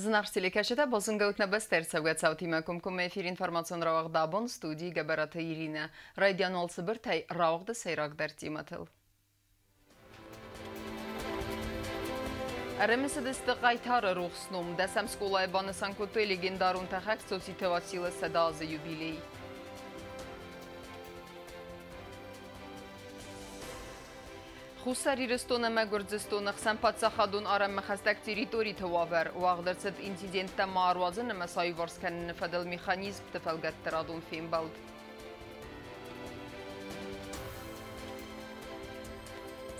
Зынаргъ телекӕсджытӕ, базонгӕут нӕ бӕстӕ ӕрцӕугӕ цаутимӕ комкоммӕ эфир информацион рауагъд «Абон», студийы Гӕбӕраты Иринӕ. Райдиан уал цыбыртӕй рауагъды сӕйрагдӕр темӕтыл. Ӕрымысыдысты хъайтары рухс ном. Дӕсӕм скъолайы банысан кодтой легендарон тӕхӕг Цоциты Василы 100 азы юбилей. Хуссар Ирыстон ӕмӕ Гуырдзыстоны хсӕн паддзахадон арӕнмӕ хӕстӕг территориты уавӕр. Уагъд ӕрцыд инциденттӕ ма ӕруадзын ӕмӕ сӕ аиуварс кӕныны фӕдыл механизмты фӕлгӕтты радон фембӕлд.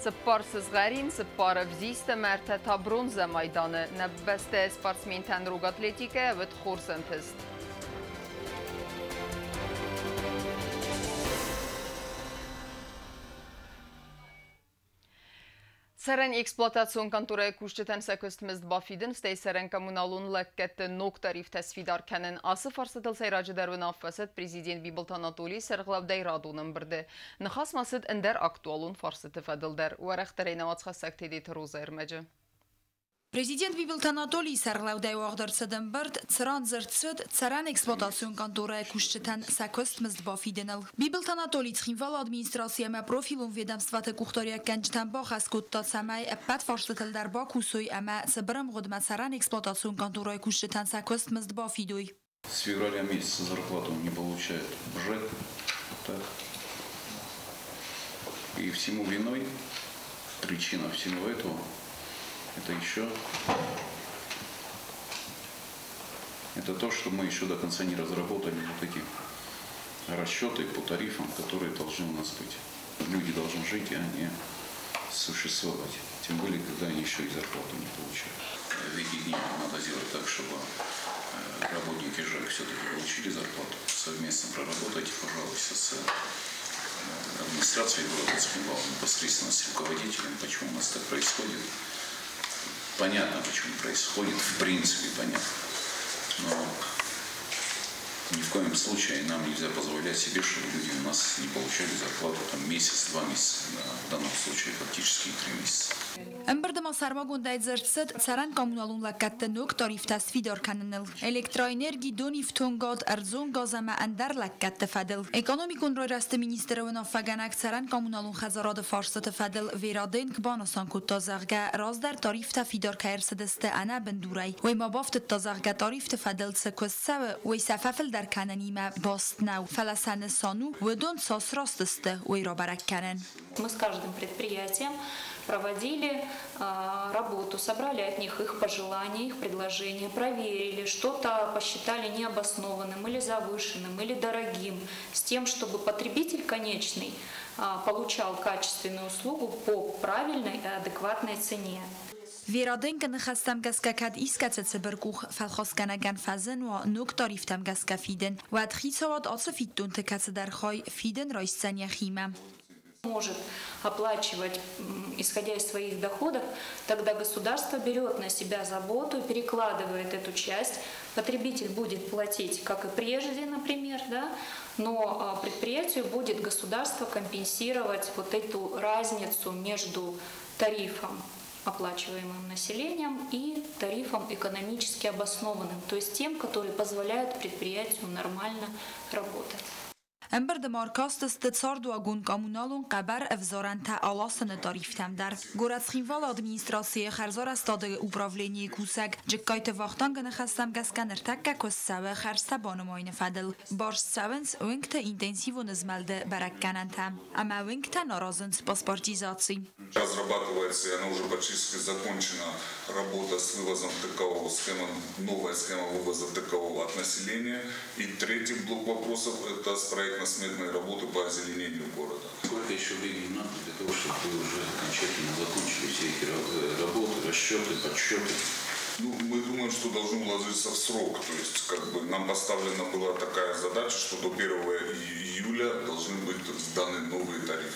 Цыппар сызгъӕрин, цыппар ӕвзист ӕмӕ ӕртӕ та бронзӕ майданы. Нӕ бӕстӕйы спортсментӕн рог атлетикӕйӕ уыд хорз ӕнтыст. Цӕрӕн эксплуатацион конторӕйы кусджытӕн сӕ куыстмызд бафидын, стӕй цӕрӕн коммуналон лӕггӕдты ног тарифтӕ сфидар кӕнын. Ацы фарстытыл сӕйраджыдӕр уынаффӕ цыд президент Бибылты Анатолийы сӕргълӕудӕй радон ӕмбырды. Ныхас ма цыд ӕндӕр актуалон фарстыты фӕдыл дӕр. Уӕрӕхдӕрӕй нӕ уацхӕссӕг Тедеты Розӕ ӕрмӕджы. Президент Бибылты Анатолийы сӕргълӕудӕй уагъд ӕрцыд ӕмбырд, цыран дзырд цыд цӕрӕн эксплуатацион конторӕйы кусджытӕн сӕ куыстмызд бафидыныл. Бибылты Анатолий Цхинвалы администраци ӕмӕ профилон ведомствоты къухдариуӕггӕнджытӕн бахӕс кодта, цӕмӕй ӕппӕт фарстытыл дӕр бакусой ӕмӕ цыбыр ӕмгъуыдмӕ цӕрӕн эксплуатацион конторӕйы кусджытӕн сӕ куыстмызд бафидой. С февраля месяца зарплату не получает БЖЭК. Так. И всему виной, причина всего этого, это еще это то, что мы еще до конца не разработали вот эти расчеты по тарифам, которые должны у нас быть. Люди должны жить, а не существовать. Тем более, когда они еще и зарплату не получают. В эти дни надо сделать так, чтобы работники ЖЭК все-таки получили зарплату. Совместно проработайте, пожалуйста, с администрацией города Цхинвала, непосредственно с руководителем, почему у нас так происходит. Понятно, почему происходит, в принципе понятно. Но ни в коем случае нам нельзя позволять себе, чтобы люди у нас не получали зарплату там месяц, 2 месяца, да, в данном случае фактически 3 месяца. Ӕмбырды ма сӕрмагондӕй дзырд цыд цӕрӕн коммуналон лӕггӕдты ног тарифтӕ сфидар кӕныныл. Электроэнерги, донифтонгад, ӕрдзон газ ӕмӕ ӕндӕр лӕггӕдты фӕдыл. Экономикон райрӕзты министры уынаффӕгӕнӕг цӕрӕн коммуналон хӕдзарады фарстыты фӕдыл Вера Денк банысан кодта, зӕгъгӕ, раздӕр тарифтӕ фидар кӕй ӕрцыдысты ӕнӕ бындурӕй. Уый ма бафтыдта, зӕгъгӕ, тарифты фӕдыл цы куыст цӕуы, уый сӕ фӕфылдӕр кӕнынимӕ баст нӕу, фӕлӕ сӕ нысан у, уыдон цас раст сты, уый рабӕрӕг кӕнын. Мы с каждым предприятием проводили работу, собрали от них их пожелания, их предложения, проверили, что-то посчитали необоснованным или завышенным, или дорогим, с тем, чтобы потребитель конечный получал качественную услугу по правильной и адекватной цене. Вера Денкы ныхӕстӕм гӕсгӕ кӕд искӕцы цыбыркъух фӕлхасгӕнӕгӕн фӕзын уа ног тарифтӕм гӕсгӕ фидын, уӕд хицауад ацы фиддонты кӕцыдӕр хай фидын райсдзӕн йӕхимӕ. Может оплачивать, исходя из своих доходов, тогда государство берет на себя заботу и перекладывает эту часть. Потребитель будет платить, как и прежде, например, да, но предприятию будет государство компенсировать вот эту разницу между тарифом, оплачиваемым населением, и тарифом экономически обоснованным, то есть тем, который позволяет предприятию нормально работать. Ӕмбырды ма ӕркастысты цардуагон коммуналон хъӕбӕр ӕвзарӕнтӕ аласыны тарифтӕм дӕр. Горӕт Цхинвалы администрацийы хӕрзарӕзтады управленийы кусӕг Джыккайты Вахтангы ныхӕстӕм гӕсгӕ ныртӕккӕ куыст цӕуы хӕрдзтӕ банымайыны фӕдыл. Барст цӕуынц уынгты интенсивон змӕлды бӕрӕггӕнӕнтӕ ӕмӕ уынгтӕн аразынц паспортизаци. Разрабатывается, и она уже практически закончена, работа с вывозом ТКО, схема, новая схема вывоза ТКО от населения. И третий блок вопросов – это с проектно-сметной работы по озеленению города. Сколько еще времени надо для того, чтобы вы уже окончательно закончили все эти работы, расчеты, подсчеты? Ну, мы думаем, что должны уложиться в срок. То есть, как бы, нам поставлена была такая задача, что до 1 июля должны быть сданы новые тарифы.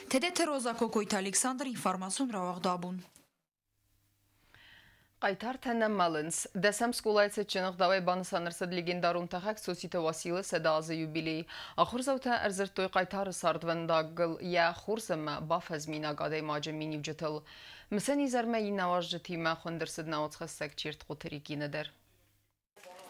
Тедеты Роза, Кокойты Александр, информацион рауагъд «Абон». Хъайтартӕ нӕ мӕлынц. Дӕсӕм скъолайы цытджын ӕгъдауӕй банысан ӕрцыд легендарон тӕхӕг Цоциты Уасилы 100 азы юбилей. Ахуырдзаутӕ ӕрдзырдтой хъайтары цардвӕндагыл, йӕ хорз ӕмӕ бафӕзминаг адӕймаджы миниуджытыл. Мысӕн изӕрмӕ иннӕ уазджытимӕ хуынд ӕрцыд нӕ уацхӕссӕг Чертхъоты Регинӕ дӕр.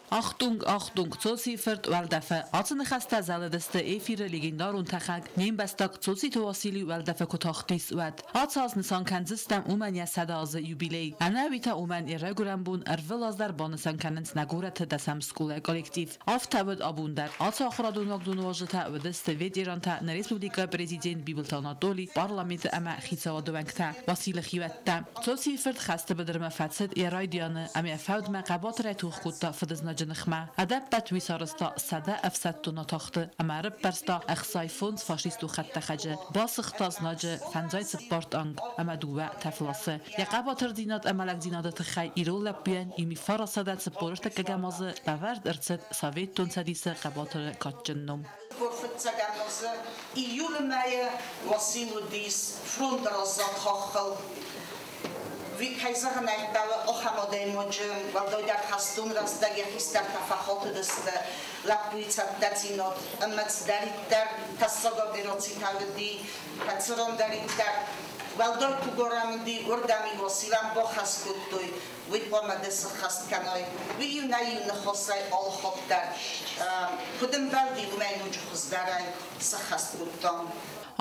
Achtung, Achtung, Цоцийы-фырт уӕлдӕфы. Ацы ныхӕстӕ зӕлыдысты эфиры легендарон тӕхӕг, не мбӕстаг Цоциты Васили уӕлдӕфы куы тахтис, уӕд. Ацы аз нысан кӕндзыстӕм уымӕн йӕ 100 азы юбилей. Ӕнӕуи та уымӕн йӕ райгуырӕн бон ӕрвылаз дӕр банысан кӕнынц нӕ горӕты дӕсӕм скъолайы коллектив. Афтӕ уыд абон дӕр. Ацы ахуырадон уагдоны уазджытӕ уыдысты ветерантӕ, нӕ республикӕйы президент Бибылты Анатоли, парламенты ӕмӕ хицауады уӕнгтӕ, Василы хиуӕттӕ. Цоцийы-фырт хӕсты быдырмӕ фӕцыд йӕ райдианы ӕмӕ йӕ фӕудмӕ хъӕбатырӕй тох кодта фыдызнаджы ныхмӕ. Ӕдӕппӕт уый сарӕзта 100 ӕфсӕддон атахты ӕмӕ ӕрӕппӕрста 65 фашистон хӕдтӕхӕджы, басыгъта знаджы 54 танк ӕмӕ 2 тӕфласы. Йӕ хъӕбатырдзинад ӕмӕ лӕгдзинады тыххӕй ирон лӕппуйӕн 1940 азы лӕвӕрд ӕрцыд Советон Цӕдисы хъӕбатыры кадджын ном. Фыццӕгӕм азы июлы мӕйы Уасил уыдис фронты раззаг хаххыл. Кӕй зӕгъын ӕй хъӕуы, ахӕм адӕймаджы уӕлдайдӕр хӕстон рӕстӕг йӕ хистӕртӕ фӕхатыдысты лӕппуйы цӕттӕдзинад ӕмӕ цыдӕриддӕр тӕссаг операцитӕ уыди, кӕцырандӕриддӕр уӕлдай тугуарӕн уыди, уырдӕм-иу Уасилӕн бахӕс кодтой, уый хъуамӕ ды сыххӕст кӕнай. Уый-иу нӕ иу ныхасӕй алыхатт дӕр куыд ӕмбӕлди, уымӕй ноджы хуыздӕрӕй сыххӕст кодта.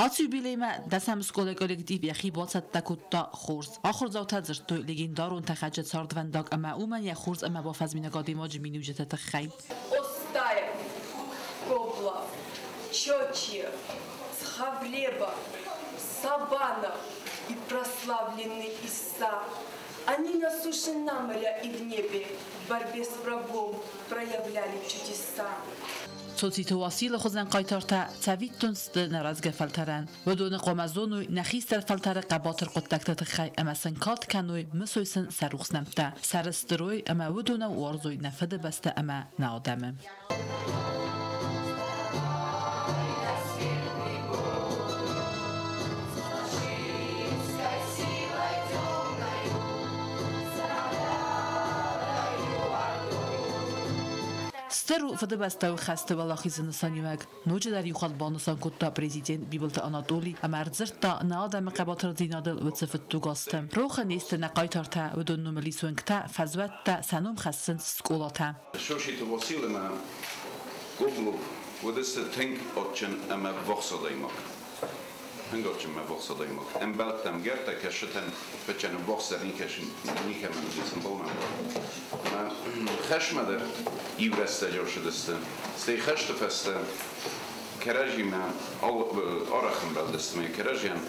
Ацы юбилеймӕ дӕсӕм скъолайы коллектив йӕхи бацӕттӕ кодта хорз. Ахуырдзаутӕ дзырдтой легендарон тӕхӕджы цардвӕндаг ӕмӕ уымӕн йӕ хорз ӕмӕ бафӕзминаг адӕймаджы миниуджыты тыххӕй. Остаев, Коблов, Чочиев, Цховлеба, Сабанов и прославленный Исса. Они на суше, на море и в небе в борьбе с врагом проявляли чудеса. Цоциты Уасилы хуызӕн хъайтартӕ цӕвиттон сты нӕ рӕзгӕ фӕлтӕрӕн. Уыдоны хъуамӕ зоной нӕ хистӕр фӕлтӕры хъӕбатыр хъуыддӕгты тыххӕй ӕмӕ сын кад кӕной, мысой сын сӕ рухс нӕмттӕ, сӕрыстырой ӕмӕ уыдонау уарзой нӕ фыдыбӕстӕ ӕмӕ нӕ адӕмы. Стыр у Фыдыбӕстӕйы хӕсты уӕлахизы нысаниуӕг. Ноджыдӕр иу хатт банысан кодта президент Бибылты Анатоли ӕмӕ ӕрдзырдта нӕ адӕмы хъӕбатырдзинадыл уыцы фыдтуг азты. Рохы не сты нӕ хъайтартӕ, уыдон номыл ис уынгтӕ, фӕзуӕттӕ, сӕ ном хӕссынц скъолатӕ. Цоциты Уасил ӕмӕ Коблов уыдысты тынг адджын ӕмӕ ввахс адӕймаг. Тынг адджын ӕмӕ ввахс адӕймаг. Ӕмбӕлттӕм гӕртӕ кӕсытӕн фӕччӕн ӕввахсдӕр никӕмӕн уыдис ӕмбалмӕ. Хӕсмӕ дӕр иу рӕстӕджы ӕрцыдысты. Стӕй хӕсты фӕстӕ кӕрӕдзимӕ арӕх ӕмбӕлдысты ӕмӕ кӕрӕдзийӕн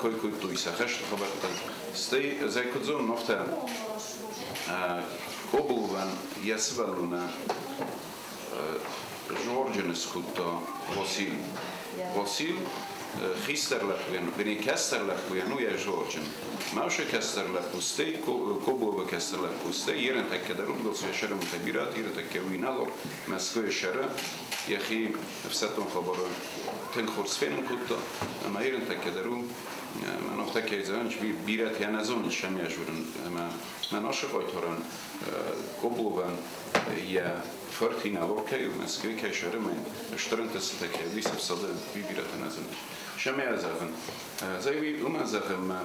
кой кодтой сӕ хӕсты хабӕрттӕ. Стӕй ӕз ӕй куыд зонын, афтӕ Кобловӕн йӕ сывӕллоны Жорджины скодта Васил. Васил хистӕр лӕппуйӕн, вернее, кӕстӕр лӕппуйӕн у йӕ Жорджин. Маушы кӕстӕр лӕппу, стӕй Кобловы кӕстӕр лӕппу, стӕй ерынтӕккӕ дӕр уыдон сӕ сӕрымытӕ бирӕты, ерынтӕккӕ уый нал Мӕскуыйы сӕры йӕхи ӕфсӕддон хабары тынг хорз фенын кодта, ӕмӕ ерынтӕккӕ дӕр у мӕн афтӕ кӕй зӕгъын, бирӕтӕ нӕ зонынц сӕм йӕ журын, ӕмӕ мӕн ашы хъайтарӕн Кобловӕн йӕ фырт инӕлар кӕй у, Мӕскуыйы кӕй сӕры, мӕн стыр ӕнтыстытӕ кӕй уыдис ӕфсады, уый бирӕтӕ нӕ зонынц. Сӕм йӕ зӕгъын. Зӕй уымӕн зӕгъын, мӕ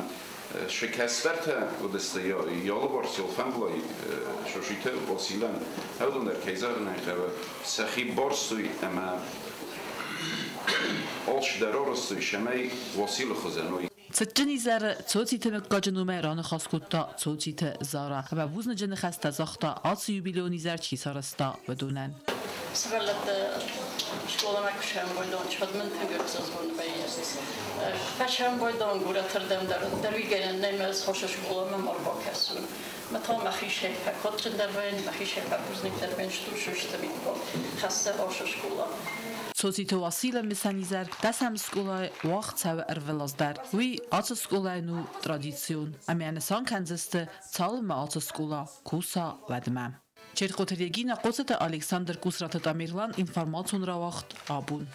сӕ кӕстӕртӕ уыдысты алыварс алфӕмблай Шошиты Василӕн, уыдон дӕр, кӕй зӕгъын ӕй хъӕуы, сӕхи барстой ӕмӕ алчидӕр арӕзтой, цӕмӕй Василы хуызӕн уой. Цытджын изӕры Цоциты мыггаджы номӕй раныхас кодта Цоциты Зара ӕмӕ бузныджы ныхӕстӕ загъта ацы юбилейон изӕр чи сарӕзта, уыдонӕн. Сывӕллӕттӕ скъоламӕ куы сӕмбӕлон, уӕд мын тынг ӕхсызгон вӕййы. Фӕсӕмбӕлдон горӕтырдӕм дӕр уый гӕнӕн нӕй, мӕ хосы скъоламӕ ма рбакӕсон. Мӕ та мӕхи фӕкодджындӕр вӕййын, мӕхи фӕбузныгдӕр вӕййын, стур сусты хӕссы хосы скъола. Цоциты Уасилы мысӕн изӕр дӕсӕм скъолайы уагъд цӕуы ӕрвылаз дӕр. Уый ацы скъолайӕн у традицион ӕмӕ нысан кӕндзысты, цалынмӕ ацы скъола куса, уӕдмӕ. Чертхъоты Регина, Хъоцыты Александр, Кусраты Тамерлан, информацион рауагъд «Абон».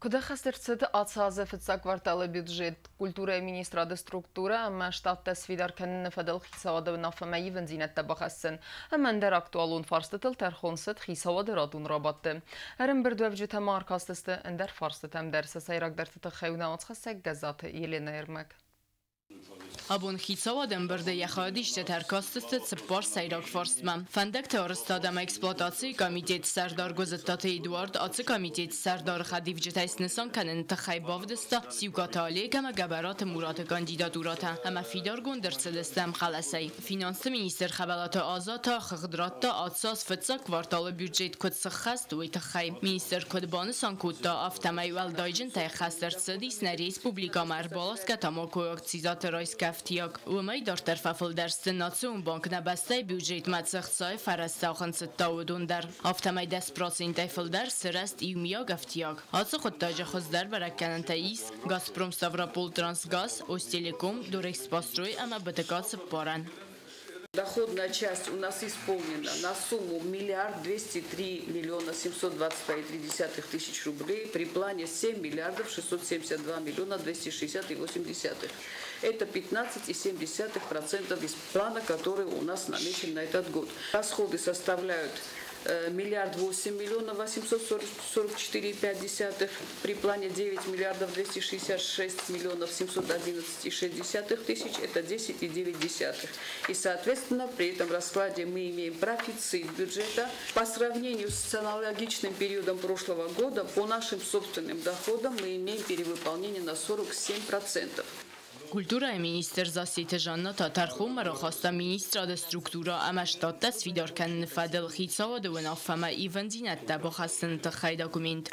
Куыд ӕххӕст ӕрцыд ацы азы фыццаг кварталы бюджет? Культурӕйы министрады структурӕ ӕмӕ штаттӕ сфидар кӕныны фӕдыл хицауады уынаффӕмӕ ивындзинӕдтӕ бахӕссын ӕмӕ ӕндӕр актуалон фарстытыл тӕрхон цыд хицауады радон рабадты. Ӕрӕмбырдуӕвджытӕ ма ӕркастысты ӕндӕр фарстытӕм дӕр. Сӕ сӕйрагдӕрты тыххӕй у нӕ уацхӕссӕг Гӕззаты Еленӕйы ӕрмӕг. Абон хицауады ӕмбырды йӕ хайадисджытӕ ӕркастысты цыппар сӕйраг фарстмӕ. Фӕндӕгты арӕзтад ӕмӕ эксплуатацийы комитеты сӕрдар Гуызыттаты Эдуард ацы комитеты сӕрдары хӕдивджытӕй снысан кӕныны тыххӕй бавдыста Сиукъаты Олег ӕмӕ Гӕбӕраты Мураты кандидатурӕтӕ ӕмӕ фидаргонд ӕрцыдысты ӕмхъӕлӕсӕй. Финансты министр Хӕбӕлаты Аза та хыгъд радта ацы аз фыццаг кварталы бюджет куыд сыххӕст, уый тыххӕй. Министр куыд банысан кодта, афтӕмӕй уӕлдайджынтӕй хӕст ӕрцыдис нӕ республикӕмӕ ӕрбаласгӕ тамакойы акцизаты райсгӕ ӕфтиаг. Уымӕй дарддӕр фӕфылдӕр сты Национ банк нӕ бӕстӕйы бюджетмӕ цы ӕхцайы фӕрӕзтӕ ахынцыдта, уыдон дӕр. Афтӕмӕй 10%-ӕй фылдӕр сырӕзт иумиаг ӕфтиаг. Ацы хъуыддаджы хуыздӕр бӕрӕггӕнӕнтӕ ис Газпром Ставрополтрансгаз, Остелеком, Дорэкспострой ӕмӕ БТК цыппарӕн. Доходная часть у нас исполнена на сумму миллиард 203 миллиона 722,3 тысяч рублей при плане 7 миллиардов 672 миллиона 260,8. Это 15,7% из плана, который у нас намечен на этот год. Расходы составляют миллиард 8 миллионов 844,5 при плане 9 миллиардов 266 миллионов 711,6 тысяч, это 10,9. И, соответственно, при этом раскладе мы имеем профицит бюджета. По сравнению с аналогичным периодом прошлого года, по нашим собственным доходам мы имеем перевыполнение на 47%. Культурӕйы министр Зассеты Жанна та тӕрхонмӕ рахаста министрады структурӕ ӕмӕ штаттӕ сфидар кӕныны фӕдыл хицауады уынаффӕмӕ ивындзинӕдтӕ бахӕссыны тыххӕй документ.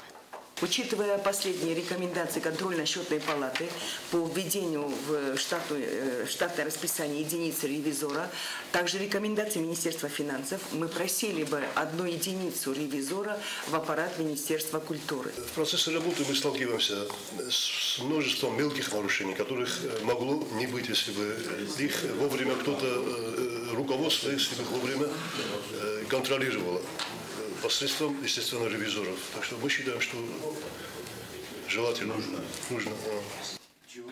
Учитывая последние рекомендации контрольно-счетной палаты по введению в штатное расписание единицы ревизора, также рекомендации Министерства финансов, мы просили бы одну единицу ревизора в аппарат Министерства культуры. В процессе работы мы сталкиваемся с множеством мелких нарушений, которых могло не быть, если бы их вовремя кто-то, руководство, если бы их вовремя контролировало посредством, естественно, ревизоров. Так что мы считаем, что желательно нужно.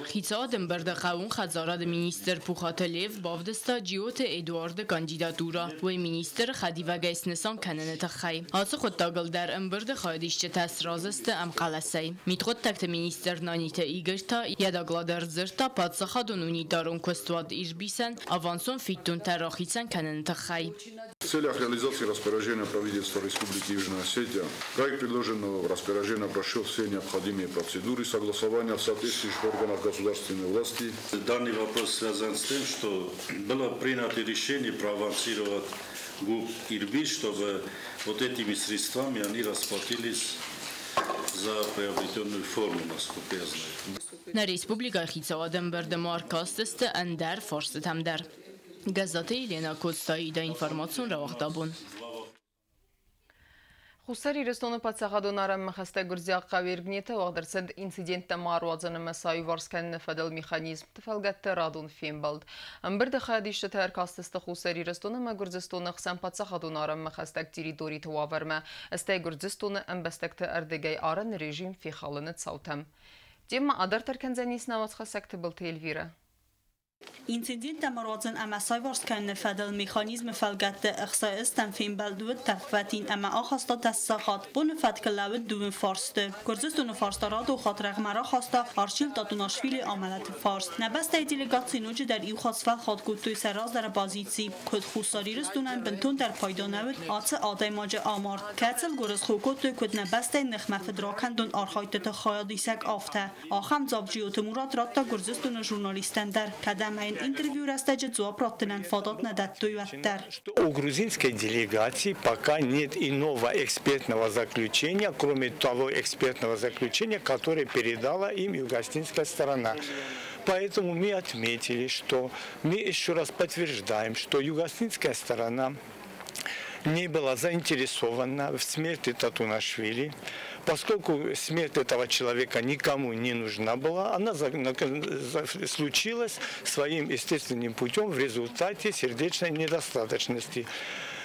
Хицауады ӕмбырды хъӕууон хӕдзарады министр Пухаты Лев бавдыста Джиоты Эдуарды кандидатурӕ уый министры хӕдивӕгӕй снысан кӕныны тыххӕй. Ацы хъуыддагыл дӕр ӕмбырды хайадисджытӕ сразы сты ӕмхъӕлӕсӕй. Мидхъуыддӕгты министр Наниты Игорь та йӕ доклады ӕрдзырдта паддзахадон унитарон куыстуат Ирбисӕн авансон фиддонтӕ рахицӕн кӕныны тыххӕй. В целях реализации распоряжения правительства Республики Южная Осетия проект предложенного распоряжения прошел все необходимые процедуры согласования в соответствующих органах государственной власти. Данный вопрос связан с тем, что было принято решение проавансировать ГУП «Ирбис», чтобы вот этими средствами они расплатились за приобретенную форму, насколько я знаю. Нӕ республикӕйы хицауады ӕмбырды ма ӕркастысты ӕндӕр фарстытӕм дӕр. Гӕззаты Елена Коцтайы информацион рауагъд Абон. Хуссар Ирыстоны паддзахадон арӕнмӕ хӕстӕг гуырдзиаг хъӕу Эргнеты уагъд ӕрцыд инциденттӕ ма ӕруадзын ӕмӕ сӕ аиуварс кӕныны фӕдыл механизмты фӕлгӕтты радон фембӕлд. Ӕмбырды хайадисджытӕ ӕркастысты Хуссар Ирыстон ӕмӕ Гуырдзыстоны хсӕн паддзахадон арӕнмӕ хӕстӕг территориты уавӕрмӕ, стӕй Гуырдзыстоны ӕмбӕстӕгты ӕрдыгӕй арӕны режим фехалыны цаутӕм. Темӕ адарддӕр кӕндзӕнис нӕ уацхӕссӕг Тыбылты Эльвирӕ. Инциденттӕ ма руадзын ӕмӕ сӕ аиуварс кӕныны фӕдыл механизмы фӕлгӕтты ӕхсӕзӕм фембӕлд уыд дӕргъвӕтин ӕмӕ ахаста 10 сахат. Боны фӕткы лӕууыд дыууын фарсты. Гуырдзыстоны фарс та радон хатт рӕгъмӕ рахаста Арчил Татунашвили амӕлӕты фарст. Нӕ бӕстӕйы делегаци ноджыдӕр иу хатт сфӕлхат кодтой сӕ раздӕры позици, куыд Хуссар Ирыстонӕн бынтондӕр пайда нӕ уыд ацы адӕймаджы амард, кӕцыл гуырысхо кодтой куыд нӕ бӕстӕйы ныхмӕ фыдракӕндон архайдтыты хайадисӕг, афтӕ. Ахӕм дзуапп Джиоты Мурат радта Гуырдзыстоны журналисттӕн дӕр, кӕд ӕмӕ йын интервью рӕстӕджы дзуапп раттынӕн фадат нӕ дӕттой, уӕддӕр. У грузинской делегации пока нет иного экспертного заключения, кроме того экспертного заключения, которое передала им юго-осетинская сторона. Поэтому мы отметили, что мы еще раз подтверждаем, что юго-осетинская сторона не была заинтересована в смерти Татунашвили, поскольку смерть этого человека никому не нужна была, она случилась своим естественным путем в результате сердечной недостаточности.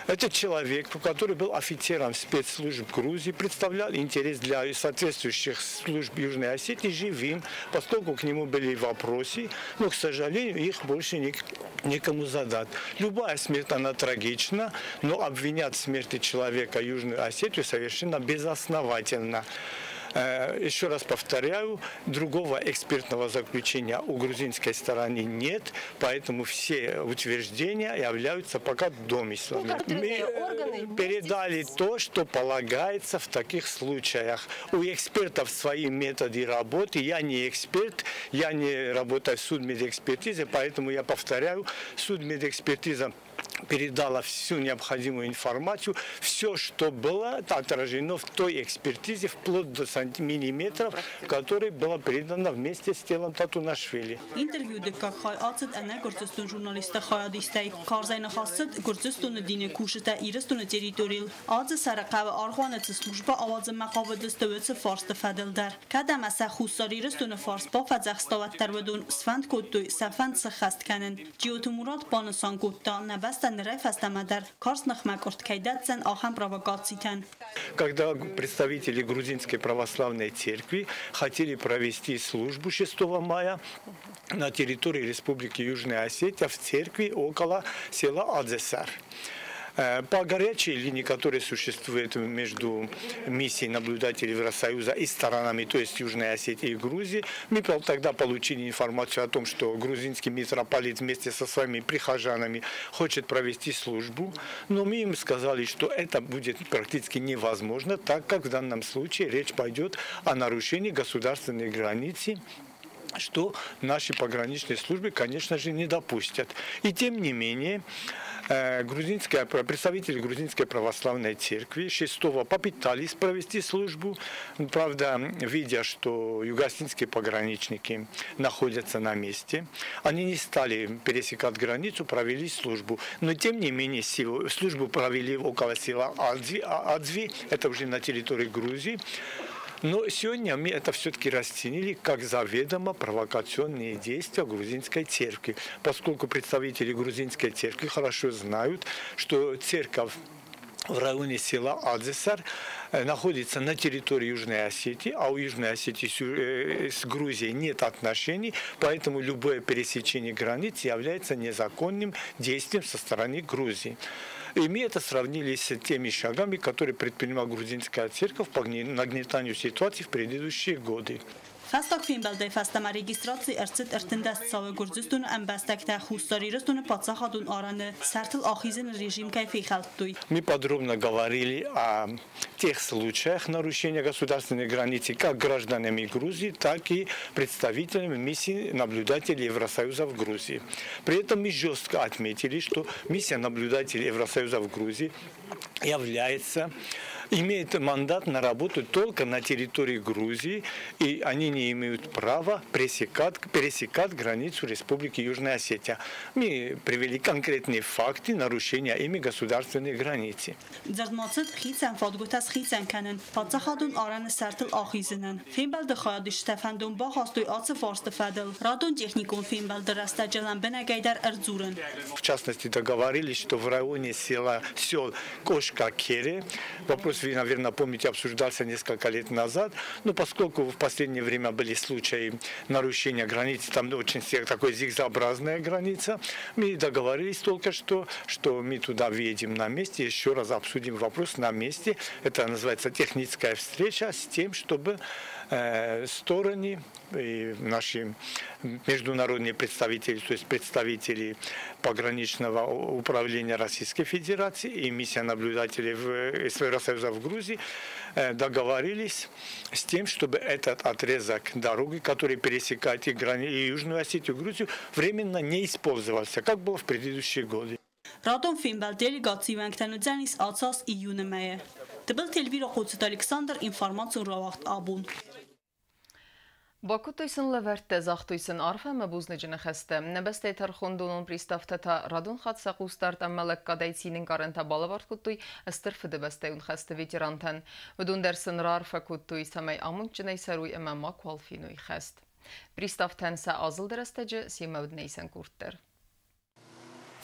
Это человек, который был офицером спецслужб Грузии, представлял интерес для соответствующих служб Южной Осетии живым, поскольку к нему были вопросы, но, к сожалению, их больше некому задать. Любая смерть, она трагична, но обвинять в смерти человека Южную Осетию совершенно безосновательно. Еще раз повторяю, другого экспертного заключения у грузинской стороны нет, поэтому все утверждения являются пока домыслами. Мы передали то, что полагается в таких случаях. У экспертов свои методы работы. Я не эксперт, я не работаю в судмедэкспертизе, поэтому я повторяю, судмедэкспертиза передала всю необходимую информацию, все, что было отражено в той экспертизе, вплоть до сантиметров, которая была передана вместе с телом Татунашвили. Интервью дыккаг хай ацыд ӕнӕ Гуырдзыстоны журналистты хайадистӕй. Карзӕй ныхас цыд Гуырдзыстоны дины кусджытӕ Ирыстоны территорийыл Адзысӕры хъӕуы аргъуаны цы службӕ ауадзынмӕ хъавыдысты, уыцы фарсты фӕдыл дӕр. Кӕд ӕмӕ сӕ Хуссар Ирыстоны фарс бафӕдзӕхста, уӕддӕр уыдон сфӕнд кодтой сӕ фӕнд сыххӕст кӕнын. Джиоты Мурат банысан кодта, нӕ бӕстӕ нырӕй фӕстӕмӕ дӕр карз ныхмӕкъуырд кӕй дӕтдзӕн ахӕм провокацитӕн. Когда представители грузинской православной церкви хотели провести службу 6 мая на территории Республики Южная Осетия в церкви около села Адзесар. По горячей линии, которая существует между миссией наблюдателей Евросоюза и сторонами, то есть Южной Осетии и Грузии, мы тогда получили информацию о том, что грузинский митрополит вместе со своими прихожанами хочет провести службу, но мы им сказали, что это будет практически невозможно, так как в данном случае речь пойдет о нарушении государственной границы, что наши пограничные службы, конечно же, не допустят. И тем не менее, представители грузинской православной церкви 6-го попытались провести службу. Правда, видя, что юго-осетинские пограничники находятся на месте, они не стали пересекать границу, провели службу. Но тем не менее, службу провели около села Адзви, это уже на территории Грузии. Но сегодня мы это все-таки расценили как заведомо провокационные действия грузинской церкви, поскольку представители грузинской церкви хорошо знают, что церковь в районе села Адзесар находится на территории Южной Осетии, а у Южной Осетии с Грузией нет отношений, поэтому любое пересечение границ является незаконным действием со стороны Грузии. И мы это сравнили с теми шагами, которые предпринимала грузинская церковь по нагнетанию ситуации в предыдущие годы. Фӕстаг фембӕлдӕй фӕстӕмӕ регистраци ӕрцыд 13 цауы Гуырдзыстоны ӕмбӕстӕгтӕ Хуссар Ирыстоны паддзахадон арӕны сӕртыл ахизыны режим кӕй фехӕлдтой. Мы подробно говорили о тех случаях нарушения государственной границы как гражданами Грузии, так и представителями миссии наблюдателей Евросоюза в Грузии. При этом мы жестко отметили, что миссия наблюдателей Евросоюза в Грузии имеет мандат на работу только на территории Грузии, и они не имеют права пересекать границу Республики Южная Осетия. Мы привели конкретные факты нарушения ими государственной границы. Дзырд ма цыд хицӕн фадгуытӕ схицӕн кӕнын, паддзахадон арӕны сӕртыл ахизынӕн. Фембӕлды хайадисджытӕ фӕндон бахастой ацы фарсты фӕдыл. Радон техникон фембӕлды рӕстӕджы лӕмбынӕгӕй дӕр ӕрдзурын. В частности, договорились, что в районе сел Кошка-Кере, вопрос, вы, наверное, помните, обсуждался несколько лет назад, но поскольку в последнее время были случаи нарушения границы, там очень такая зигзообразная граница, мы договорились только что, что мы туда въедем на месте, еще раз обсудим вопрос на месте. Это называется техническая встреча с тем, чтобы стороны, и наши международные представители, то есть представители пограничного управления Российской Федерации и миссия наблюдателей Евросоюза в Грузии, договорились с тем, чтобы этот отрезок дороги, который пересекает и Южную Осетию, и Грузию, временно не использовался, как было в предыдущие годы. Радон фембӕлд делегацийы уӕнгтӕн уыдзӕнис ацы аз июны мӕйы. Тыбылты Эльвира, Хъоцыты Александр, информацион рауагъд «Абон». Бакодтой сын лӕвӕрттӕ, загътой сын арфӕ ӕмӕ бузныджы ныхӕстӕ. Нӕ бӕстӕйы тӕрхондонон приставтӕ та радон хатт сӕ хъусдард ӕмӕ лӕггадӕй цины ӕнкъарӕнтӕ балӕвар кодтой Стыр Фыдыбӕстӕйон хӕсты ветерантӕн. Уыдон дӕр сын раарфӕ кодтой, цӕмӕй амондджынӕй цӕрой ӕмӕ макуал феной хӕст. Приставтӕн сӕ азылды рӕстӕджы семӕ уыд нӕ исӕн къорд дӕр.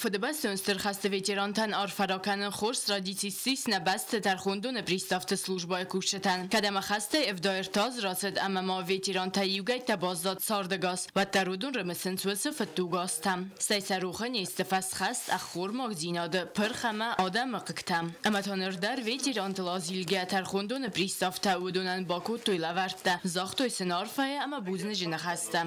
Фыдыбӕстон Стыр хӕсты ветерантӕн арфӕ ракӕнын хорз традици ссис нӕ бӕсты тӕрхондоны приставты службӕйы кусджытӕн. Кӕд ӕмӕ хӕстӕй 73 азы рацыд ӕмӕ ма ветерантӕй иугӕйттӕ баззад цардӕгас, уӕддӕр уыдон рымысынц уыцы фыддуг азтӕ. Стӕй сӕ рохы не сты фӕсхӕст ӕххормагдзинады, пырх ӕмӕ адӕмы хъыгтӕ. Ӕмӕ та ныр дӕр ветерантыл азилгӕ тӕрхондоны приставтӕ уыдонӕн бакодтой лӕвӕрттӕ, загътой сын арфӕйы ӕмӕ бузныджы ныхӕстӕ.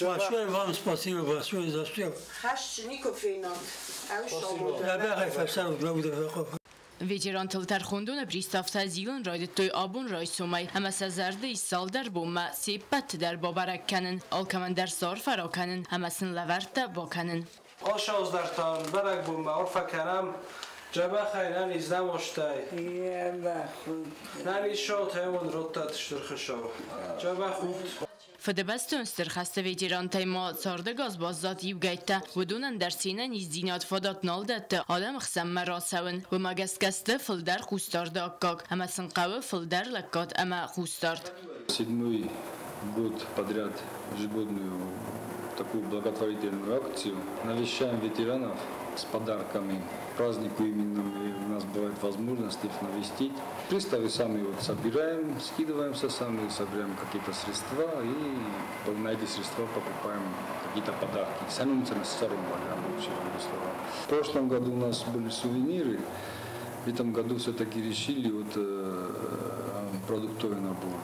Большое вам спасибо, большое за все. Ветерантыл тӕрхондоны приставтӕ зилын райдыдтой абон райсомӕй ӕмӕ сӕ зӕрды ис цалдӕр бонмӕ се ппӕт дӕр бабӕрӕг кӕнын, алкӕмӕн дӕр сӕ арфӕ ракӕнын ӕмӕ сын лӕвӕрттӕ бакӕнын. Ӕсаздӕртӕн бӕрӕгбонмӕ арфӕ кӕнӕм, дзӕбӕхӕй нӕниз нӕмостӕй. Нӕниз уын раттӕд Стыр Хуыцау. Дзӕбӕх ут. Фыдыбӕстон Стыр хӕсты ветерантӕй ма цардӕгас баззад иугӕйттӕ. Уыдонӕн дӕр се нӕниздзинад фадат нал дӕтты адӕмы хсӕнмӕ рацӕуын. Уымӕ гӕсгӕ сты фылдӕр хъусдарды аккаг ӕмӕ сын хъӕуы фылдӕр лӕггад ӕмӕ хъусдард. Седьмой год подряд ежегодную такую благотворительную акцию. Навещаем ветеранов с подарками. Празднику именно у нас бывает возможность их навестить. Приставы сами вот собираем, скидываемся сами, собираем какие-то средства и на эти средства покупаем какие-то подарки. В прошлом году у нас были сувениры, в этом году все-таки решили вот продуктовый набор.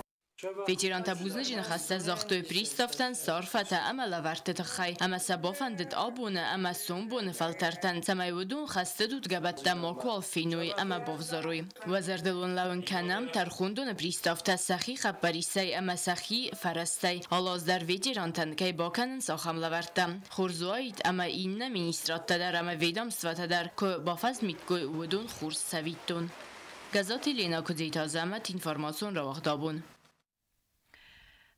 Ветерантӕ бузныджы ныхӕстӕ загътой приставтӕн сӕ арфӕтӕ ӕмӕ лӕвӕртты тыххӕй ӕмӕ сӕ бафӕндыд абоны ӕмӕ сомбоны фӕлтӕртӕн, цӕмӕй уыдон хӕсты дудгӕбӕттӕ макуал феной ӕмӕ бавзарой. Уӕ зӕрдыл уын лӕууын кӕнӕм, тӕрхондоны приставтӕ сӕхи хъӕппӕрисӕй ӕмӕ сӕхи фӕрӕзтӕй алы аз дӕр ветерантӕн кӕй бакӕнынц ахӕм лӕвӕрттӕ. Хорз уаид ӕмӕ иннӕ министрадтӕ дӕр ӕмӕ ведомствӕтӕ дӕр куы бафӕзмиккой уыдон хорз цӕвиттон. Гӕззаты Лена, Куыдзиты Азӕмӕт, информацион рауагъд «Абон».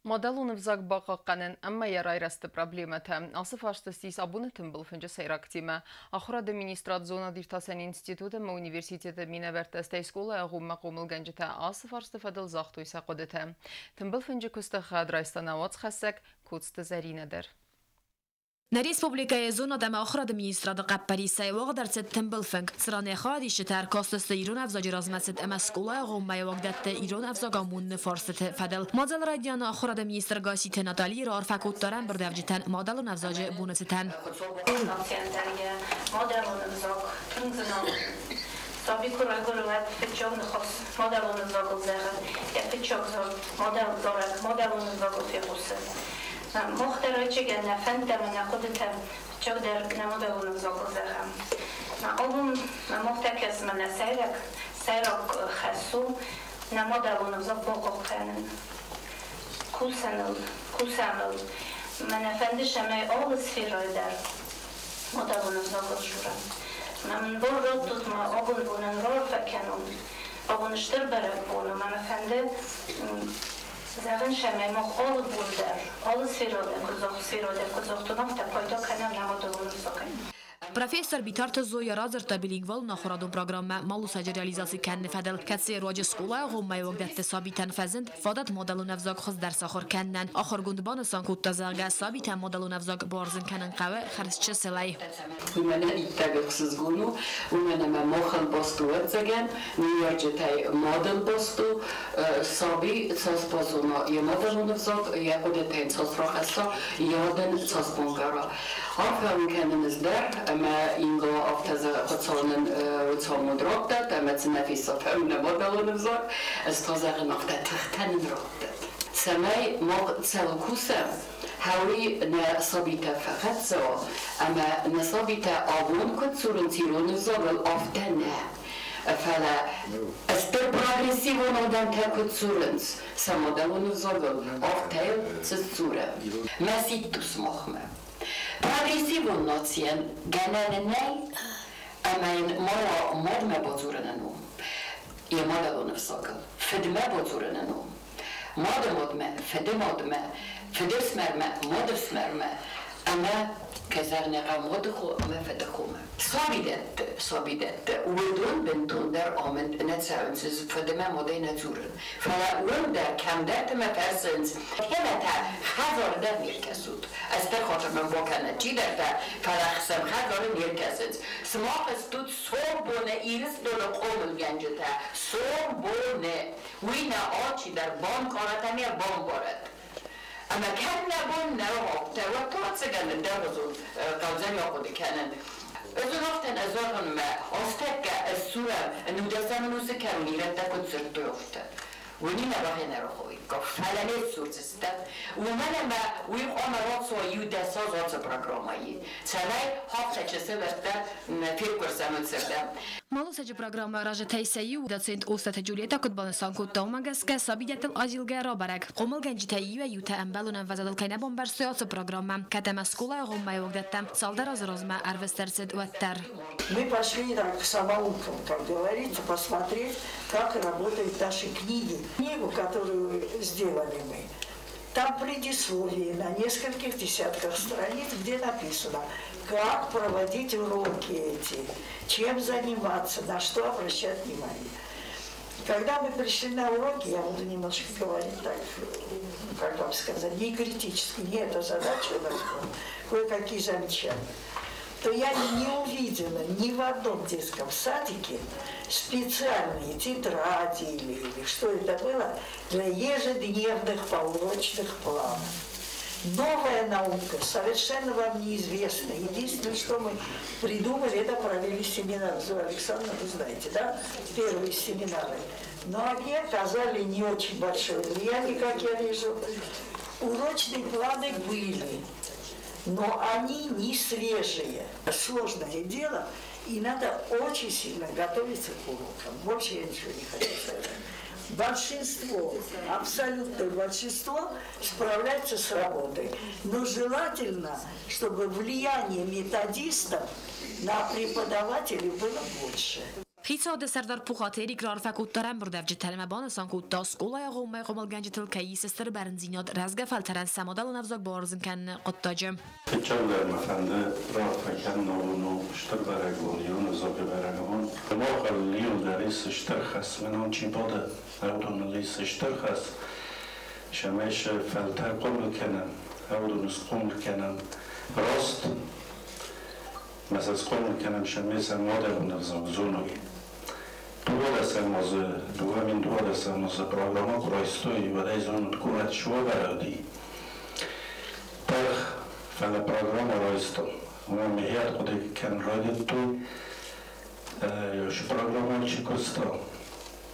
Мадӕлон ӕвзаг бахъахъхъӕнын ӕмӕ йӕ райрӕзты проблемӕтӕ. Ацы фарст ссис абоны тымбыл фынджы сӕйраг темӕ. Ахуырады министрад, зонад-иртасӕн институт ӕмӕ университеты минӕвӕрттӕ, стӕй скъолайы агъоммӕ хъомылгӕнджытӕ ацы фарсты фӕдыл загътой сӕ хъуыдытӕ. Тымбыл фынджы куысты хӕд райста нӕ уацхӕссӕг Коцты Зӕринӕ дӕр. Нӕ республикӕйы зонад ӕмӕ ахуырады министрады хъӕппӕрисӕй уагъд ӕрцыд тымбыл фынг, цыран йӕ хайадисджытӕ ӕркастысты ирон ӕвзаджы размӕцыд ӕмӕ скъолайы агъоммӕйы уагдӕтты ирон ӕвзаг амоныны фарстыты фӕдыл. Мадзалы райдианы ахуырады министр Гасситы Натали раарфӕ кодта ӕрӕмбырдуӕвджытӕн мадӕлон ӕвзаджы боны цытӕн. Саби куы райгуыры, уӕд фыццаг ныхас мадӕлон ӕвзагыл зӕгъы, йӕ фыццаг зарӕг мадӕлон ӕвзагыл фехъусы. Мах дӕр ӕцӕгӕн нӕ фӕндтӕ ӕмӕ нӕ хъуыдытӕ фыццаг дӕр нӕ мадӕлон ӕвзагыл зӕгъӕм. Абон мах та кӕсӕм нӕ сӕйраг хӕс у нӕ мадӕлон ӕвзаг бахъахъхъӕнын. Кусӕм ыл. Мӕнӕ фӕнды, цӕмӕй алы сферӕйы дӕр мадӕлон ӕвзагыл дзурӕм. Мӕ мын бар раттут ма абон бонӕн раарфӕ кӕнон. Абон стыр бӕрӕгбон у, мӕ фӕнды зӕгъын, цӕмӕй мах алы бон дӕр, алы сферӕйы дӕр куыд загътон, афтӕ пайда кӕнӕм нӕ мадӕлон ӕвзагӕй. Профессор Битарты Зоя радзырдта билингвалон ахуырадон программӕ «Малусӕджы» реализаци кӕныны фӕдыл, кӕцыйы руаджы скъолайы агъоммӕйы уагдӕтты сабитӕн фӕзынд фадат мадӕлон ӕвзаг хуыздӕр сахуыр кӕнынӕн. Ахуыргонд банысан кодта, зӕгъгӕ, сабитӕн мадӕлон ӕвзаг бауарзын кӕнын хъӕуы хӕрзчысылӕй. Уый мӕнӕн иттӕг ӕхсызгон у, уымӕн ӕмӕ махӕн баст у ӕцӕгӕн, ныййарджытӕй мадӕн баст у, саби цас базона йӕ мадӕлон ӕвзаг, йӕ хъуыдытӕ йын цас рахӕсса, йӕ адӕн цас банкъара. Арфӕ уын кӕнын ӕз дӕр, ӕмӕ Инга афтӕ Хуыцау нын уыцы амонд раттӕд, ӕмӕ цы нӕ фесафӕм нӕ мадӕлон ӕвзаг, ӕз та зӕгъын афтӕ тыхтӕ нын раттӕд. Цӕмӕй мах цӕуыл кусӕм, хӕуый нӕ сабитӕ фӕхӕццӕ уа, ӕмӕ нӕ сабитӕ абон куыд дзурынц ирон ӕвзагыл, афтӕ нӕ. Фӕлӕ стыр прогрессивон адӕмтӕ куыд дзурынц сӕ мадӕлон ӕвзагыл, афтӕ йыл цы дзурӕм. Мӕ сидт у сымахмӕ. Прогрессивон нацийӕн гӕнӕн нӕй, ӕмӕ йын ма уа мадмӕ бадзурыны ном, йӕ мадӕлон ӕвзагыл, фыдмӕ бадзурыны ном. Мады мадмӕ, фыды мадмӕ, фыдыфсымӕрмӕ, мадыфсымӕрмӕ ӕмӕ кӕй Кӕй зӕгъын ӕй хъӕуы, мады хо ӕмӕ фыды хомӕ. Сабидӕтты уыдон бынтондӕр амынд нӕ цӕуынц, фыдымӕ мадӕй нӕ дзурын. Фӕлӕ уым дӕр кӕмдӕрты мӕ фӕрсынц, кӕнӕ та хӕдзары дӕр не ркӕсут. Ӕз дӕр хатыр мын бакӕнӕд чидӕртӕ, фӕлӕ сӕм хӕдзары не ркӕсынц. Сымах стут сомбоны Ирыстоны хъомылгӕнджытӕ, сомбоны. Уый нӕ алчидӕр банкъарӕт ӕмӕ бамбарӕд. Ӕмӕ кӕд нӕ бон нӕ афтӕ, уӕд та ӕцӕгӕн ӕндӕргъуызон хъӕудзӕн ахъуыды кӕнын. Ӕз ын афтӕ нӕ зӕгъын, мӕ азтӕккӕ ӕз сурӕм, нудӕсӕм ӕнусы кӕрон ирӕттӕ куыд дзырдтой, афтӕ. Уый нӕ бахӕнӕрохоиккам, фӕлӕ не ссурдзыстӕм, уымӕн ӕмӕ уый хъуамӕ рацӕуа иу дӕсаз ацы программӕйы, цӕмӕй афтӕ чысылӕрдтӕ феххуырсӕм уыцырдӕм. Малусӕджы программӕ аразджытӕй сӕ иу, доцент Остъаты Джульетта куыд банысан кодта, уымӕ гӕсгӕ сабидӕттыл азилгӕ рабӕрӕг, хъомылгӕнджытӕй иуӕй-иутӕ ӕмбӕлон ӕмвӕзадыл кӕй нӕ бамбӕрстой ацы программӕ, кӕд ӕмӕ скъолайы агъоммӕйы уагдӕттӕм цалдӕр азы размӕ ӕрвыст ӕрцыд, уӕддӕр. Мы пошли так к самоукам, как говорится, посмотреть, как работают наши книги. Книгу, которую сделали мы, там предисловие на нескольких десятках страниц, где написано, как проводить уроки эти, чем заниматься, на что обращать внимание. Когда мы пришли на уроки, я буду немножко говорить так, как вам сказать, не критически, не эта задача у нас была, кое-какие замечания, то я не увидела ни в одном детском садике специальные тетради или что это было для ежедневных поурочных планов. Новая наука, совершенно вам неизвестна. Единственное, что мы придумали, это провели семинар. Зоя Александровна, вы знаете, да? Первые семинары. Но они оказали не очень большое влияние, как я вижу. Урочные планы были, но они не свежие. Сложное дело, и надо очень сильно готовиться к урокам. Больше я ничего не хочу сказать. Большинство, абсолютное большинство справляется с работой. Но желательно, чтобы влияние методистов на преподавателей было больше. Хицауады сӕрдар Пухаты Эрик раарфӕ кодта ӕрӕмбырдуӕвджытӕн ӕмӕ банысан кодта, скъолайы агъоммӕйы хъомылгӕнджытыл кӕй ис стыр бӕрндзинад рӕзгӕ фӕлтӕрӕн сӕ мадӕлон ӕвзаг бауарзын кӕныны хъуыддаджы. Фыццагдӕр мӕ фӕнды раарфӕ кӕнын абон у стыр бӕрӕгбон, ирон ӕвзаджы бӕрӕгбон. Махыл иуылдӕр ис стыр хӕс, мӕнӕн чи бады, уыдоныл ис стыр хӕс, цӕмӕй сӕ фӕлтӕр хъомыл кӕнӕм, уыдоны схъомыл кӕнӕм раст, мӕ сӕ схъомыл кӕнӕм, цӕмӕй сӕ мадӕлон ӕвзаг зоной. 12 азы, 2012 азы программӕ куы райстой, уӕд ӕй зонут, горӕт суӕвӕрӕди. Тӕх, фӕлӕ программӕ райстам. Уымӕн мӕхи ӕрхъуыды кӕнын райдыдтой, программӕ чи куыста,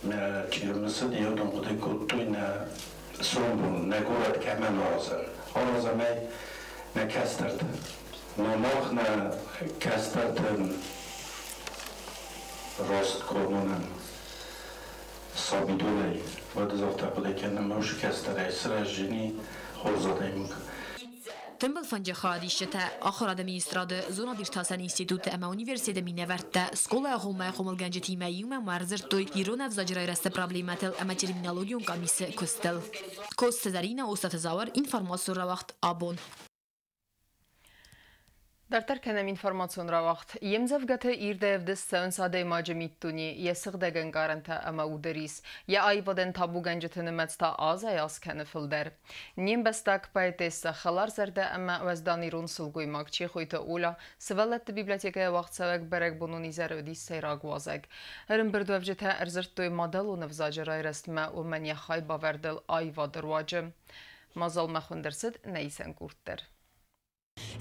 мӕ чи ӕрмысыд, уыдон хъуыды кодтой нӕ сомбон, нӕ горӕт кӕмӕн аразӕм. Аразӕм ӕй нӕ кӕстӕрты. Но мах нӕ кӕстӕртӕн раст куы амонӕм сабидонӕй, уӕд ӕз афтӕ хъуыды кӕнын, ӕмӕ уыцы кӕстӕрӕй сырӕзджыни хорз адӕймаг. Тымбыл фынджы хайадисджытӕ, ахуырады министрады, зонад-иртасӕн институты ӕмӕ университеты минӕвӕрттӕ скъолайы агъоммӕйы хъомылгӕнджытимӕ иумӕ ма ӕрдзырдтой ирон ӕвзаджы райрӕзты проблемӕтыл ӕмӕ терминологион къамисы куыстыл. Коцты Зӕринӕ, Остъаты Зауыр, информацион рауагъд «Абон». Дарддӕр кӕнӕм информацион рауагъд. Йе мдзӕвгӕты ирдӕй ӕвдыст цӕуынц адӕймаджы миддуне, йӕ сыгъдӕг ӕнкъарӕнтӕ ӕмӕ уды рис. Йӕ аивадӕн табугӕнджыты нымӕц та азӕй-аз кӕны фылдӕр. Не мбӕстаг поэтессӕ, хӕларзӕрдӕ ӕмӕ уӕздан ирон сылгоймаг Чехойты Оля сывӕллӕтты библиотекӕйы уагъдцӕуӕг бӕрӕгбонон изӕры уыдис сӕйраг уазӕг. Ӕрӕмбырдуӕвджытӕ ӕрдзырдтой мадӕлон ӕвзаджы райрӕзтмӕ, уымӕн йӕ хайбавӕрдыл аивады руаджы. Мадзалмӕ хуынд ӕрцыд нӕ исӕн къорд дӕр.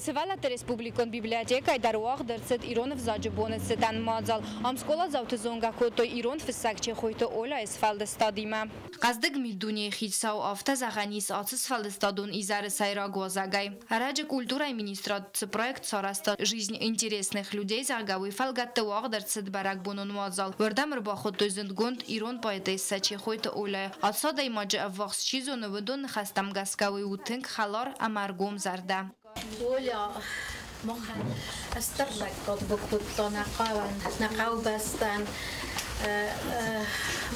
Сывӕллӕтты республикон библиотекӕйы дӕр уагъд ӕрцыд ирон ӕвзаджы боны цытӕн мадзал. Ам скъоладзауты зонгӕ кодтой ирон фыссӕг Чехойты Оляйы сфӕлдыстадимӕ. Хъӕздыг миддунейы хицау, афтӕ зӕгъӕн ис ацы сфӕлдыстадон изӕры сӕйраг уазӕгӕй. Ӕрӕджы культурӕйы министрад цы проект сарӕзта «Жизнь интересных людей», зӕгъгӕ, уый фӕлгӕтты уагъд ӕрцыд бӕрӕгбонон мадзал. Уырдӕм ӕрбахуыдтой зындгонд ирон поэтессӕ Чехойты Оляйы. Ацы адӕймаджы ӕввахс чи зоны, уыдон ныхӕстӕм гӕсгӕ уый у тынг хӕлар ӕмӕ ӕргомзӕрдӕ. Оля махӕн стыр лӕггад бакодта нӕ хъӕуӕн, нӕ хъӕубӕстӕн.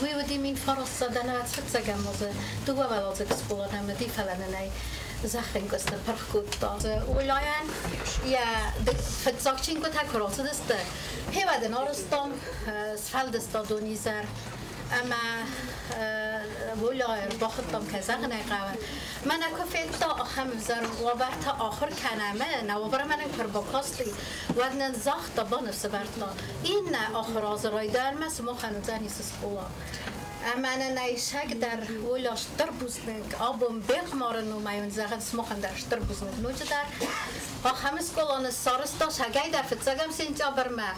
Уый уыди 1925 азы дыууӕуӕладзыг скъола нӕм уыди, фӕлӕ нын ӕй Зӕххӕнкъуысты пырх кодта. Оляйӕн йӕ фыццаг чингуытӕ куы рацыдысты, гъеуӕд ын арӕзтам сфӕлдыстадон изӕр. Ӕмӕ Оляйы ӕрбахуыдтам, кӕй зӕгъын ӕй хъӕуы. Мӕнӕ куы федта, ахӕм ӕвзӕр уавӕрты ахуыр кӕнӕм, нӕ уавӕрмӕ нын куы ӕрбакасти, уӕд нын загъта, баныфс ӕвӕрдта, иннӕ ахуыр азы райдайӕнмӕ сымахӕн уыдзӕнис скъола. Ӕмӕ нын ӕцӕг дӕр Оля стыр бузныг, абон бехъымары номӕй уын зӕгъын, сымахӕн дӕр стыр бузныг ноджыдӕр. Ахӕм скъола ныссарӕзта сагӕй дӕр фыццӕгӕм сентябрмӕ.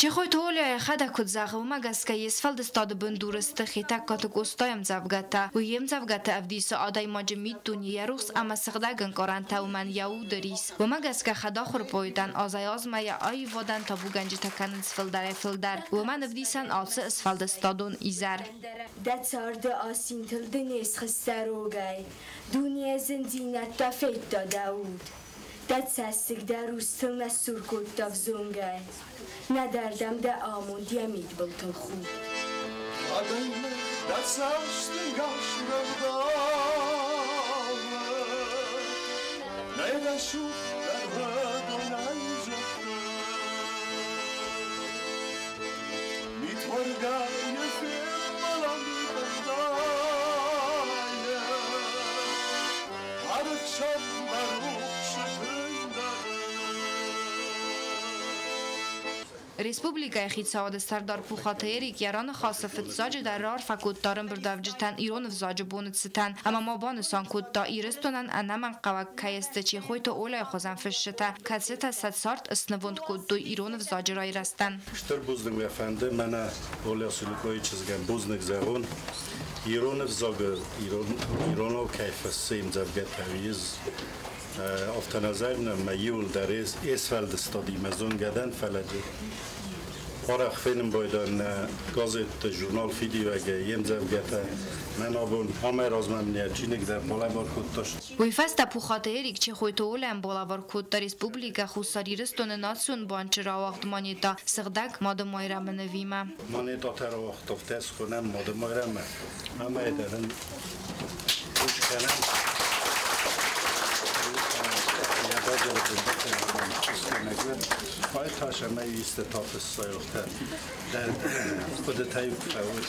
Чехойты Оля йӕхӕдӕг куыд зӕгъы, уымӕ гӕсгӕ йе сфӕлдыстады бындуры сты Хетӕгкаты Къостайы ӕмдзӕвгӕтӕ. Уый йе мдзӕвгӕты ӕвдисы адӕймаджы миддуне, йӕ рухс ӕмӕ сыгъдӕг ӕнкъарӕнтӕ, уымӕн йӕ уды рис. Уымӕ гӕсгӕ хӕдахуыр поэтӕн азӕй-азмӕ йӕ аивадӕн табугӕнджытӕ кӕнынц фылдӕрӕй-фылдӕр. Уымӕн ӕвдисӕн ацы сфӕлдыстадон изӕр. Дӕ царды асинтыл ды не схызтӕ рогӕй, дуне зындзинӕдтӕ федта дӕ уд. Дӕ цӕссыг дӕ рустыл нӕ сур кодта взонгӕй, нӕдӕр дӕм дӕ амонд йӕ мидбылтыл худт. Адӕймаг дӕ цӕстӕнгас рӕвдауы, нӕ рӕсугъддӕр донӕй зӕххыл. Митуаргӕйы фембӕлӕм къӕвдайы, ӕрыхсӕв мӕ рухсы тындӕр. Республикӕйы хицауады сӕрдар Пухаты Эрик йӕ раныхасы фыццаджыдӕр раарфӕ кодта ӕрӕмбырдуӕвджытӕн ирон ӕвзаджы боны цытӕн ӕмӕ ма банысан кодта, Ирыстонӕн ӕнӕмӕнгхъӕуӕг кӕй сты Чехойты Оляйы хуызӕн фысджытӕ, кӕцытӕ сӕ цард снывонд кодтой ирон ӕвзаджы райрӕзтӕн. Стыр бузныг мӕ фӕнды мӕнӕ Оля Суликъойы чызгӕн бузныг зӕгъон, ирон ӕвзагы иронау кӕй фыссы ӕмдзӕвгӕтӕ, уый афтӕ нӕ зӕгъынӕн мӕ иуылдӕр йе сфӕлдыстадимӕ зонгӕ дӕн, фӕлӕ арӕх фенын байдайын нӕ газетты, журнал «Фидиуӕг-ы» йе мдзӕвгӕтӕ. Мӕн абон амӕй размӕ мын йӕ чиныг дӕр балӕвар кодта. Уый фӕстӕ Пухаты Эрик Чехойты Оляйӕн балӕвар кодта Республикӕ Хуссар Ирыстоны Национ банчы рауагъд монетӕ Сыгъдӕг Мады Майрӕмы нывимӕ. Монетӕтӕ рауагъта, афтӕ схонӕм Мады Майрӕмы, ӕмӕ дӕр ын хус кӕнӕм. Йӕ базары бын ӕмӕ исты тафыссайохтӕ хъуыдытӕй фӕуы.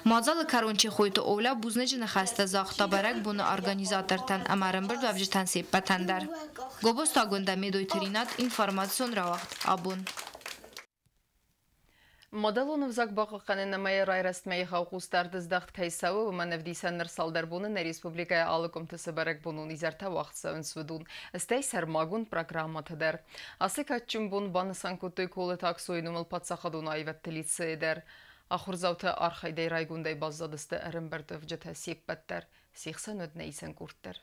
Мадзалы кӕрон Чехойты Оля бузныджы ныхӕстӕ загъта бӕрӕгбоны организатортӕн ӕмӕ ӕрӕмбырдуӕвджытӕн се ппӕтӕн дӕр. Гобозты Агуындӕ, Медойты Ринат, информацион рауагъд «Абон». Мадӕлон ӕвзаг бахъахъхъӕнын ӕмӕ йӕ райрӕзтмӕ егъау хъусдард здӕхт кӕй цӕуы, уымӕн ӕвдисӕн ныр цалдӕр боны нӕ республикӕйы алы къуымты цы бӕрӕгбонон изӕртӕ уагъд цӕуынц, уыдон, стӕй сӕрмагонд программӕтӕ дӕр. Ацы кадджын бон банысан кодтой Колыты Аксойы номыл паддзахадон аивӕдты лицейы дӕр. Ахуырдзаутӕ архайдӕй райгондӕй баззадысты ӕрӕмбырдуӕвджытӕ се ппӕт дӕр, се хсӕн уыд нӕ исӕн къорд дӕр.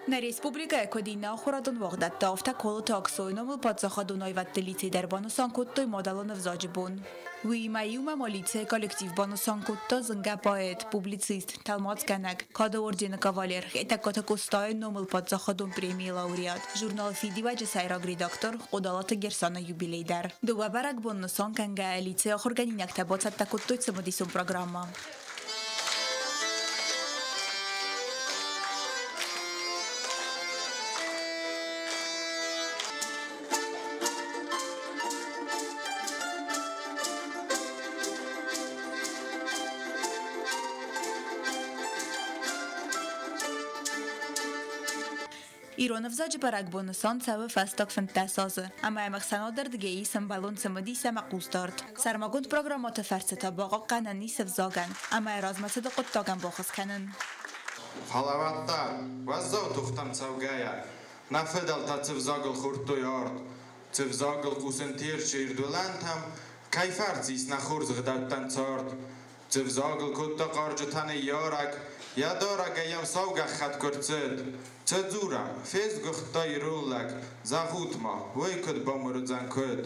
Нӕ республикӕйы куыд иннӕ ахуырадон уагдӕттӕ, афтӕ Колыты Аксойы номыл паддзахадон аивӕдты лицей дӕр банысан кодтой мадӕлон ӕвзаджы бон. Уыимӕ иумӕ ма лицейы коллектив банысан кодта зынгӕ поэт, публицист, тӕлмацгӕнӕг, Кады ордены кавалер, Хетӕгкаты Къостайы номыл паддзахадон премийы лауреат, журнал «Фидиуӕджы» сӕйраг редактор Хъодалаты Герсаны юбилей дӕр. Дыууӕ бӕрӕгбон нысан кӕнгӕйӕ лицейы ахуыргӕнинӕгтӕ бацӕттӕ кодтой цымыдисон программӕ. Ирон ӕвзаджы бӕрӕгбон нысан цӕуы фӕстаг 15 азы, ӕмӕ йӕм ӕхсӕнады ӕрдыгӕй ис ӕмбӕлон цымыдис ӕмӕ хъусдард. Сӕрмагонд программӕты фӕрцы та бахъахъхъӕнӕн ис ӕвзагӕн ӕмӕ йӕ размӕцыды хъуыддагӕн баххуыс кӕнын. Фӕлӕ уӕддӕр, уӕззау тохтӕм цӕугӕйӕ, нӕ фыдӕлтӕ цы взагыл хордтой ард, цы взагыл хъусын Терчы ирд уылӕнтӕм, кӕй фӕрцы ис нӕ хорз ӕгъдӕуттӕн цард, цы взагыл кодта хъарджытӕ ныййарӕг, йӕ дарӕгӕй йӕм сау гӕххӕтт куы рцыд. Цы дзурӕм, фесгуыхт ирон лӕг, зӕгъут-ма, уый куыд бамыр уыдзӕн, куыд?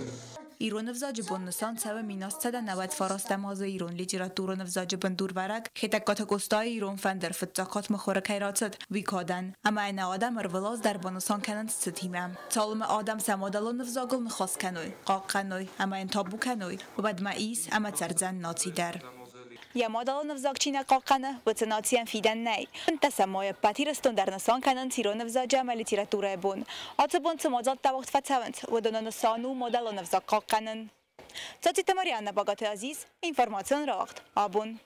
Ирон ӕвзаджы бон нысан цӕуы 1899 азы ирон литературон ӕвзаджы бындурвӕрӕг Хетӕгкаты Къостайы «Ирон фӕндыр» фыццаг хатт мыхуыры кӕй рацыд, уый кадӕн. Ӕмӕ нӕ адӕм ӕрвылаз дӕр банысан кӕнынц цытимӕ. Цалынмӕ адӕм сӕ мадӕлон ӕвзагыл ныхас кӕной, хъахъхъӕной ӕмӕ йын табу кӕной, уӕдмӕ ис ӕмӕ цӕрдзӕн наци дӕр. Йӕ мадӕлон ӕвзаг чи нӕ хъахъхъӕны, уыцы нацийӕн фидӕн нӕй. 15 майы ӕппӕт Ирыстон дӕр нысан кӕнынц ирон ӕвзаджы ӕмӕ литературӕйы бон. Ацы бон цы мадзӕлттӕ уагъд фӕцӕуынц, уыдоны нысан у мадӕлон ӕвзаг хъахъхъӕнын. Цоциты Марианна, Багаты Азиз, информацион рауагъд Абон.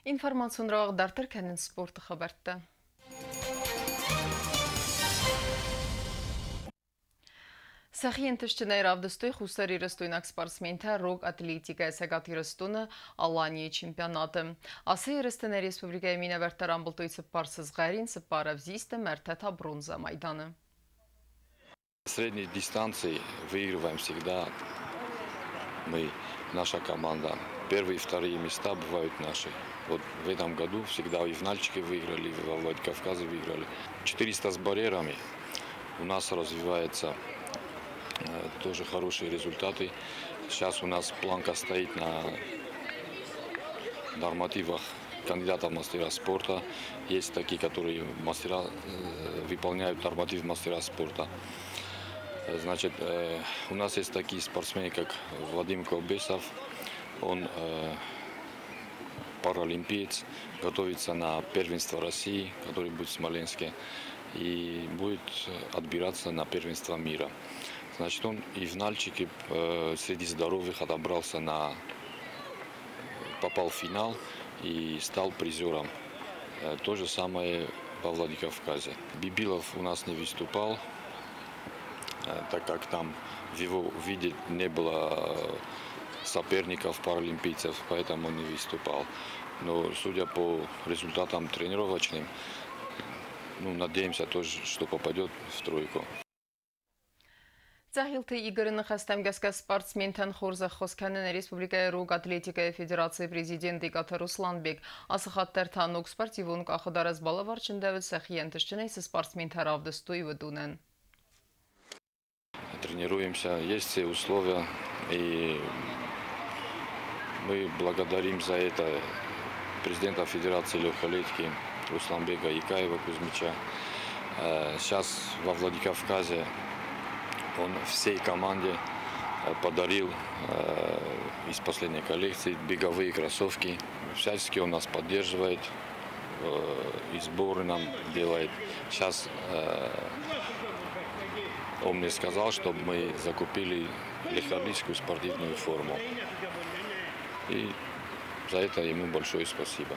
Информацион рауагъд дарддӕр кӕнынц спорты хабӕрттӕ. Сӕхи ӕнтыстджынӕй равдыстой хуссарирыстойнаг спортсментӕ рог атлетикӕйӕ Цӕгат Ирыстоны Аланийы чемпионаты. Ацы ерысты нӕ республикӕйы минӕвӕрттӕ рамбылдтой цыппар сызгъӕрин, цыппар ӕвзист ӕмӕ ӕртӕ та бронзӕ майданы. Средней дистанции выигрываем всегда мы, наша команда. Первые и вторые места бывают наши. Вот в этом году всегда и в Нальчике выиграли, и во Владикавказе выиграли. 400 с барьерами у нас развивается тоже хорошие результаты. Сейчас у нас планка стоит на нормативах кандидатов в мастера спорта. Есть такие, которые мастера, выполняют норматив мастера спорта. Значит, у нас есть такие спортсмены, как Владимир Колбесов. Он паралимпиец, готовится на первенство России, который будет в Смоленске, и будет отбираться на первенство мира. Значит, он и в Нальчике среди здоровых отобрался попал в финал и стал призером. То же самое во Владикавказе. Бибилов у нас не выступал, так как там в его виде не было соперников паралимпийцев, поэтому он не выступал. Но судя по результатам тренировочным, ну, надеемся тоже, что попадет в тройку. Цъӕхилты Игоры ныхӕстӕм гӕсгӕ спортсментӕн хорз ӕххуыс кӕны нӕ республикӕйы рог атлетикӕйы федерацийы президент Икъаты Русланбег. Ацы хатт дӕр та ног спортивон къахыдарӕс балӕвар чындӕуыд сӕхи ӕнтыстджынӕй цы спортсментӕ равдыстой, уыдонӕн. Тренируемся, есть все условия, и мы благодарим за это президента Федерации легкой атлетики Русланбека Икаева Кузьмича. Сейчас во Владикавказе он всей команде подарил из последней коллекции беговые кроссовки. Всячески он нас поддерживает, и сборы нам делает. Сейчас он мне сказал, чтобы мы закупили легкоатлетическую спортивную форму. И за это ему большое спасибо.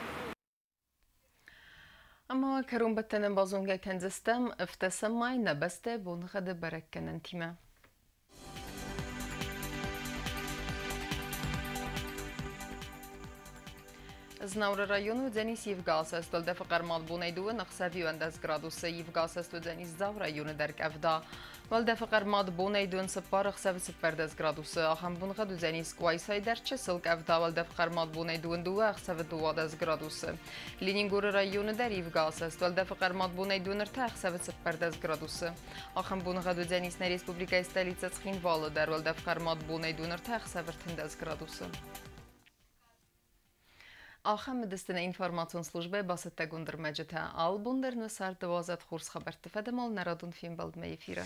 Ӕмӕ кӕронбӕттӕны базонгӕ кӕндзыстӕм ӕвдӕсӕм май нӕ бӕстӕйы боныгъӕды бӕрӕггӕнӕнтимӕ. Знауыры районы уыдзӕнис ивгӕасӕст, уӕлдӕфы хъӕрмад бонӕй дыууӕ ӕхсӕв 11 градусы, ивгӕасӕст уыдзӕнис Дзауы районы дӕр къӕвда. Уӕлдӕфы хъӕрмад бонӕй дыууын цыппар ӕхсӕвы 14 градусы, ахӕм боныгъӕд уыдзӕнис Къуайсайы дӕр чысыл къӕвда, уӕлдӕфы хъӕрмад бонӕй дыууын дыууӕ ӕхсӕвы 12 градусы. Ленингоры районы дӕр ивгӕасӕст, уӕлдӕфы хъӕрмад бонӕй дыууын ӕртӕ ӕхсӕвы 14 градусы. Ахӕм боныгъӕд уыдзӕнис нӕ республикӕйы столицӕ Цхинвалы дӕр, уӕлдӕфы хъӕрмад бонӕй дыууын ӕртӕ ӕхсӕвы 13 градусы. Ахӕм уыдысты нӕ информацион службӕйы бацӕттӕгонд ӕрмӕджытӕ. Алы бон дӕр нӕ царды уадзӕд хорз хабӕртты фӕдыл нӕ радон фембӕлдмӕ эфиры.